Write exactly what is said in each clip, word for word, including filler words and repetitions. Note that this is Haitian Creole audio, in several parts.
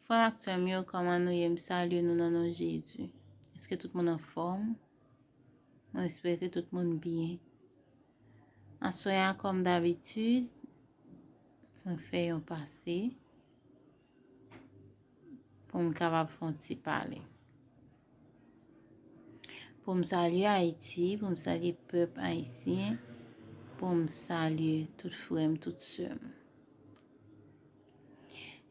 Frè m ak sè m yo, kòman nou ye? M salye nou nan non Jezi. Èske tout moun anfòm? Mwen espere ke tout moun byen. Aswè a, kòm dabitid, mwen fè yon pase pou m kapab fè yon ti pale. Pou m salye Ayiti, pou m salye pèp ayisyen, pou m salye tout frè m, tout sè m.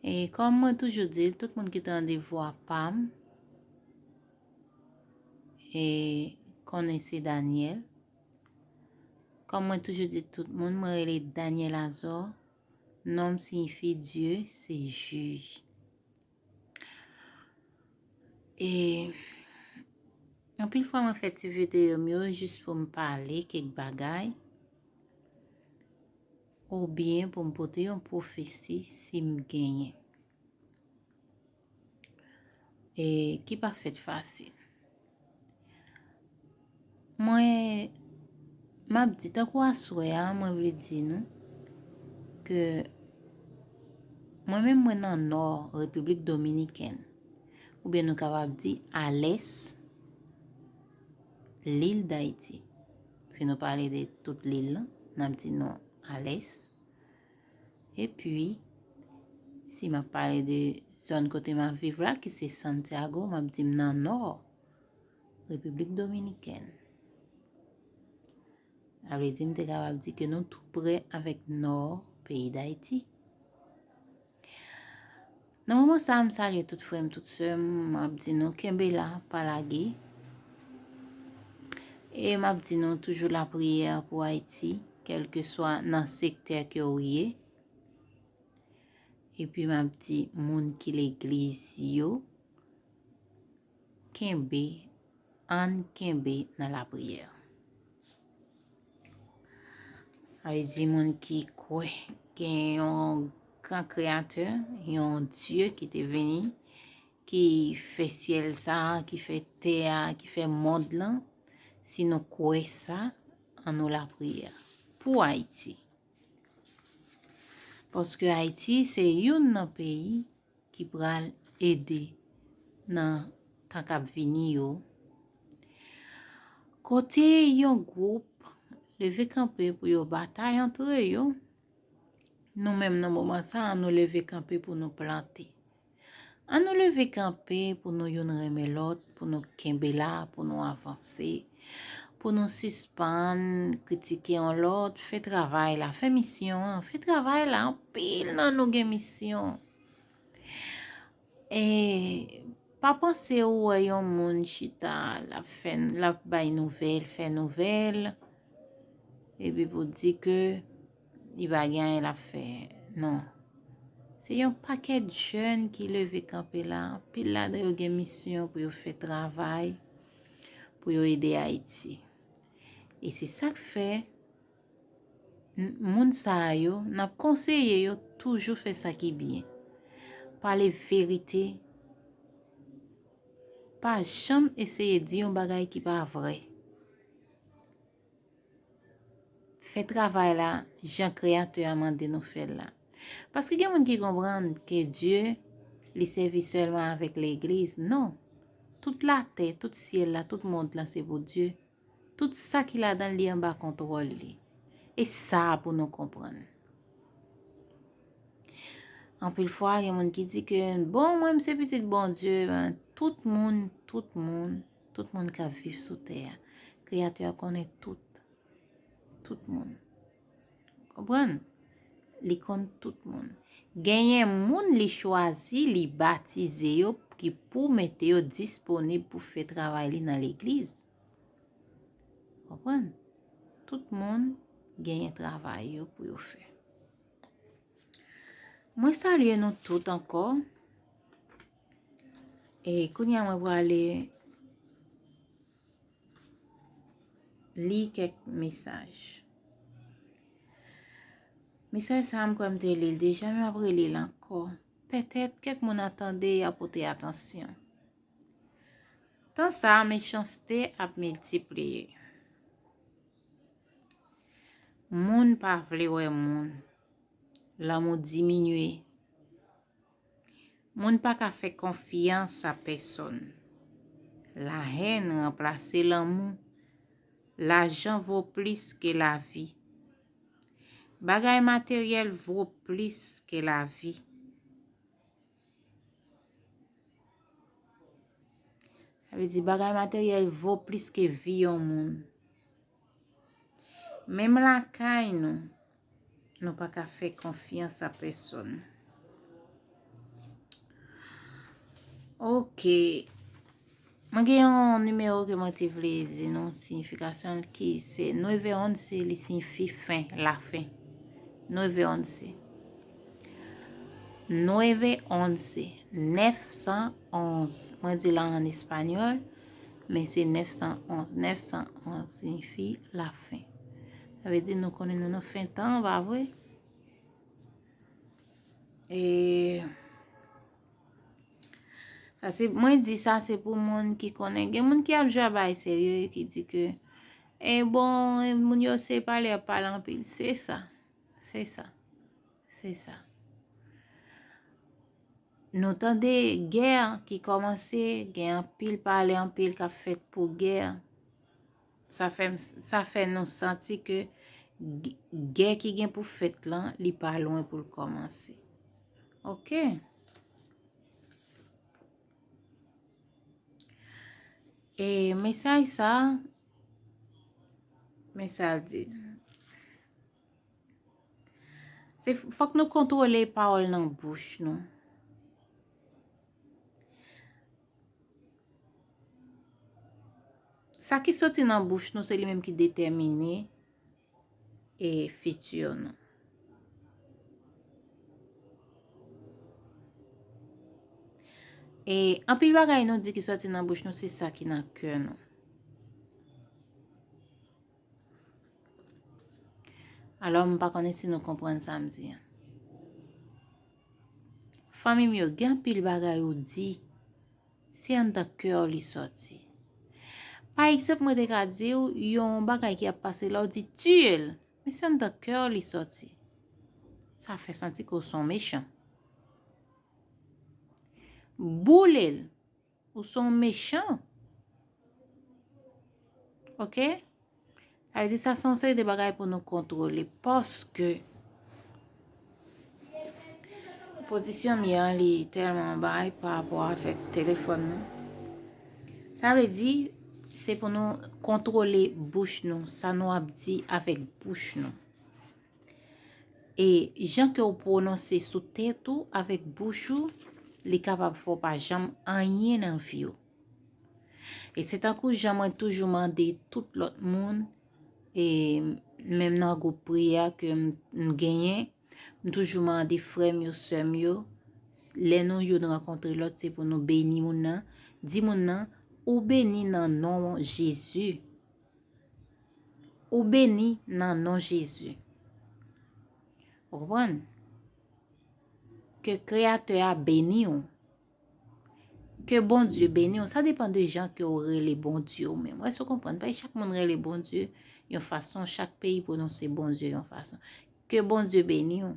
E kòm mwen toujou di l, tout moun ki tande vwa pa m, e konnen se Daniel. Kòm mwen toujou di tout moun, mwen rele Daniel Azor. Non m siyifi Dye se jij. E anpil fwa mwen fè ti videyo m yo jis pou m pale kèk bagay, oubyen pou m pote yon pwofesi si m genyen. E ki pa fèt fasil. Mwen, m ap di, tankou aswè a, mwen vle di nou ke mwen menm, mwen nan nò Repiblik Dominikèn, oubyen nou kapab di alès lil Dayiti. Si nou pale de tout lil lan, n ap di nou alès. Epi, si m ap pale de zòn kote m ap viv la, ki se Santiago, m ap di m nan nò Repiblik Dominikèn. Sa vle di m te kapab di ke nou tou pre avèk nò peyi Dayiti. Nan moman sa a, m salye tout frè m, tout sè m, m ap di nou kenbe la, pa lage. E m ap di nou toujou lapriyè pou Ayiti, kèlkeswa nan sektè ke w ye. Epi m ap di moun ki legliz yo, kenbe, ann kenbe nan lapriyè. Sa vle di moun ki kwè gen yon gran kreyatè, yon Dye ki te vini, ki fè syèl sa a, ki fè tè a, ki fè mond lan, si nou kwè sa, ann nou lapriyè pou Ayiti. Paske Ayiti se youn nan peyi ki pral ede nan tan k ap vini yo. Kote yon gwoup leve kanpe pou yo batay antre yo, nou menm nan moman sa a, nou leve kanpe pou nou plante. Ann nou leve kanpe pou nou youn renmen lòt, pou nou kenbe la, pou nou avanse, pou nou sispann kritike yon lòt, fè travay la, fè misyon an, fè travay la, anpil nan nou gen misyon. E pa panse ou wè yon moun chita, l ap fè, l ap bay nouvèl, fè nouvèl, epi pou di ke li pa gen anyen l ap fè. Non. Se yon pakèt jèn ki leve kanpe la. Anpil ladan yo gen misyon pou yo fè travay, pou yo ede Ayiti. E se sa k fè, n-, moun sa a yo, n ap konseye yo toujou fè sa ki byen. Pale verite. Pa janm eseye di yon bagay ki pa vrè. Fè travay la jan Kreyatè a mande nou fè l la. Paske gen moun ki konprann ke Dye, li sèvi sèlman avèk legliz. Non. Tout latè, tout syèl la, tout mond lan se pou Dye. Tout sa ki ladan l, li anba kontwòl li. E sa pou nou konprann. Anpil fwa, gen moun ki di ke, bon, mwen, m se pitit Bondye, men tout moun, tout moun, tout moun k ap viv sou tè a. Kreyatè a konnen tout. Tout moun. Konprann? Li konn tout moun. Genyen moun li chwazi, li batize yo, ki pou mete yo disponib pou fè travay li nan legliz. Konprann? Tout moun genyen travay yo pou yo fè. Mwen salye nou tout ankò. E kounye a mwen prale li kèk mesaj. Mesaj sa a, m kwè m te li l deja, men m ap reli l ankò. Petèt kèk moun ap tande, y ap pote atansyon. Tan sa a, mechanste ap miltipliye. Moun pa vle wè moun. Lanmou diminye. Moun pa ka fè konfyans a pèsonn. Lahèn ranplase lanmou. Lajan vo plis ke lavi. Bagay materyèl vo plis ke lavi. Sa vle di bagay materyèl vo plis ke vi yon moun. Menm lakay nou, nou pa ka fè konfyans a pèsonn. Ok. Mwen gen yon nimewo ke mwen te vle di nou siyifikasyon l ki se nueve once, li siyifi fen, lafen. Nueve once. Nueve once, nèf san onz. Mwen di la an espanyòl, men se nèf san onz. Nèf san onz siyifi lafen. Sa vle di nou konnen nou nan fen tan, pa vre? E sa se, mwen di sa se pou moun ki konnen. Gen moun ki ap jwe a bagay serye, ki di ke, e bon, e moun yo se pale, ap pale anpil. Se sa. Se sa. Se sa. Nou tande gè ki kòmanse, gen anpil pale, anpil k ap fèt pou gè. Sa fè m, sa fè nou santi ke g-, gè ki gen pou fèt lan, li pa lwen pou l kòmanse. Ok. E mesaj sa, men sa l di. Se, fòk nou kontwole pawòl nan bouch nou. Sa ki soti nan bouch nou, se li menm ki detèmine, e, fiti nou. E anpil bagay nou di ki soti nan bouch nou, se sa ki nan kè nou. Alò, m pa konnen si nou konprann sa m di an. Fanmi m yo, gen anpil bagay ou di, se anndan kè w li sòti. Pa egzanp, mwen te ka di w yon bagay ki ap pase la, w di, "Tiye l," men se anndan kè w li sòti. Sa fè santi ke w se yon mechan. Boule l, ou se yon mechan. Ok? Sa vle di sa se yon seri de bagay pou nou kontwole, paske pozisyon m ye an, li tèlman bay pa rapò avèk telefòn nan. Sa vle di, se pou nou kontwole bouch nou, sa nou ap di avèk bouch nou. E jan ke w pwononse sou tèt ou avèk bouch ou, li kapab fè w pa janm anyen nan vi w. E se tankou jan mwen toujou mande tout lòt moun, e menm nan gwoup priyè ke m, m genyen, m toujou mande frè m yo, sè m yo, lè nou youn rankontre lòt, se pou nou beni moun nan, di moun nan, "Ou beni nan non Jezi." Ou beni nan non Jezi. Ou konprann? Ke Kreyatè a beni w. Ke Bondye beni w. Sa depann de jan ke w rele Bondye ou menm. Èske w konprann? Paske chak moun rele Bondye yon fason, chak peyi pwononse Bondye yon fason. Ke Bondye beni w.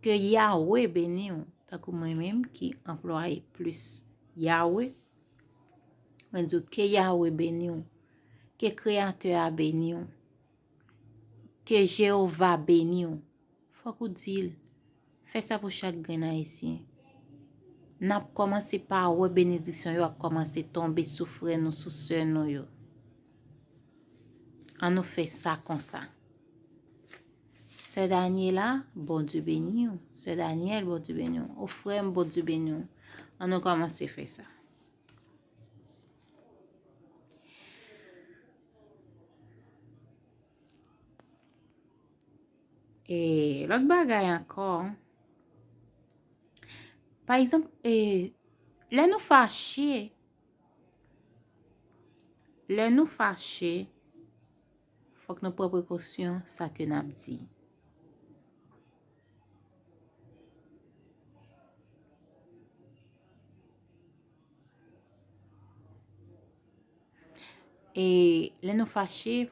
Ke Yawe beni w. Tankou mwen menm ki anplwaye plis Yawe, mwen di w ke Yawe beni w. Ke Kreyatè a beni w. Ke Jewova beni w. Fòk ou di l. Fè sa pou chak grenn Ayisyen. N ap kòmanse pa wè benediksyon yo ap kòmanse tonbe sou frè nou, sou sè nou yo. Ann nou fè sa konsa. Sè Daniela, Bondye beni w. Sè Daniel, Bondye beni w. O frè m, Bondye beni w. Ann nou kòmanse fè sa. E lòt bagay ankò, pa egzanp, e lè nou fache, lè nou fache, fòk nou pran prekosyon sa ke n ap di. E lè nou fache,